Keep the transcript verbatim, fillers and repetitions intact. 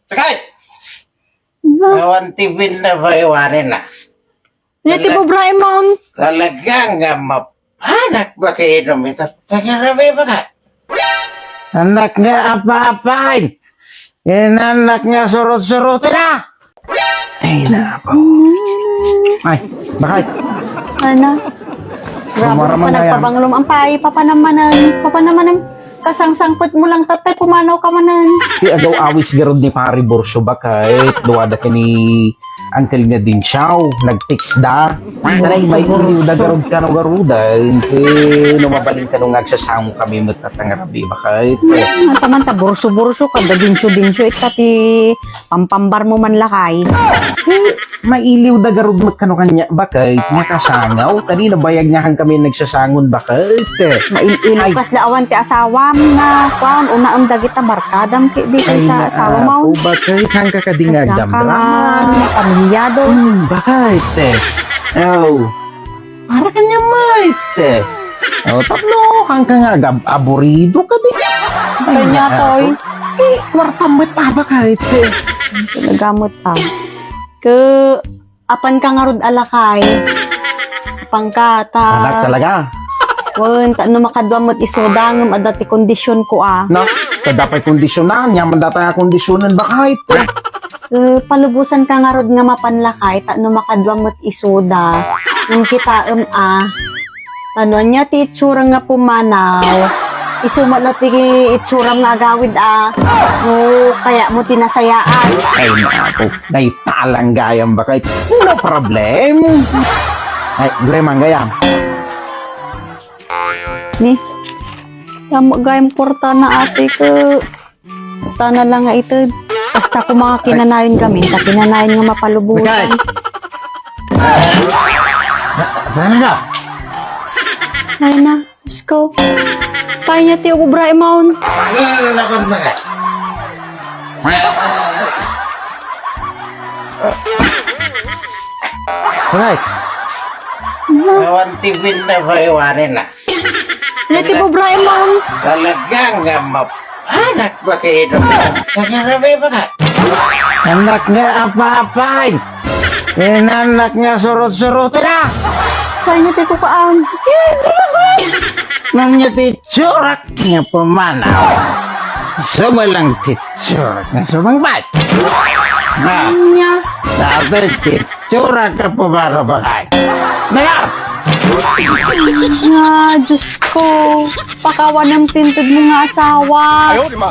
Sakit! Awan ti binabay wanen, ah. Nia ti Tala- bubra, Imon. Talaga nga mapanak ba kayo nung itatagarabi ba ka? Anak nga apa-apain. Inanak nga surut-surut na. Ay, nako. Ay, bakit? Ana? Grabe Sumaramang ka nga yan. Nagpabanglom. Ampay, papanamanan. Papanamanan. Kasangsangpet mo lang, tatay, pumanaw ka manan. Ti agaw awis garud ni Pari Borso, bakit? Duwada ka ni Uncle nga Dinsiaw, nag-text da. Taray, may iliw da garud kano garudan. Eh, no mabalin kano nga agsasango kami met tatangarabi, bakit? Ano pa man ta, burso-burso ka, da dinso-dinso, ita ti pampambar mo man lakay. Eh, mailiw da garud met kano kanya, bakit? Nga kasangaw, kadi nabayag nga han kami nagsasangon, bakit? Mail-ilo Ay. Kas la awan ti asawam nga, kuan, unaem dagita barkadam, ki, di kay Ay, sa asawa mo. Naapo, bakit? Han ka kadi nga Kas la ka nga agdamdraman. Pamilyado. Hmm, bakit? Oh. Para kanya, mait, eh. Oh, tapno, han ka nga agab-, aburido ka di. Kanya, Ay, toy. Eh, kwarta met, ah, bakit, eh. Talaga met, ah. Ke, apan ka ngarud a lakay. Apan ka, ta. Anak talaga. Wen, ta no makadua met isuda, ngem adda ti kondisyon ko, ah. No? Ta dapay kondisyonan, nyaman data nga kondisyonan, bakit, eh. Eh, palubosan ka ngarud nga mapan lakay, ta no makadua met isuda, ngem kitaem, ah. Ta no ania ti itsura nga pumanaw, isu met la ti itsuram nga agawid, ah. No, kaya mo ti nasayaan. Ay, naku, dayta lang gayam bakit. No problem. Ay, gure man gayam. Ni, tama gayam kwarta na ate ko. Tana lang nga ited. Basta ko mga kinanayon kami, ta kinanayon nga mapalubusan. Bakit? Sana ka? Ay na, Diyos ko. Kaya niya ti ubra, Imon. Ano na naman mga? Right. Awan ti binabay wanen, ah. Ano ti bubra, Imon? Talaga nga mapanak ba kayo nung nagkakarabi ba ka? Anak nga apa-apain. Inanak nga surut-surut na. Kaya niya ti kukaan. Nang niya ti tsurak nga pumanaw. Sumalang ti tsurak nga sumangbat. Na, Anya? Sabi ti tsurak nga pumanaw bakay. Na! Nga, Diyos ko. Pakawan ang tinted mo nga asawa. Ayaw, di ma.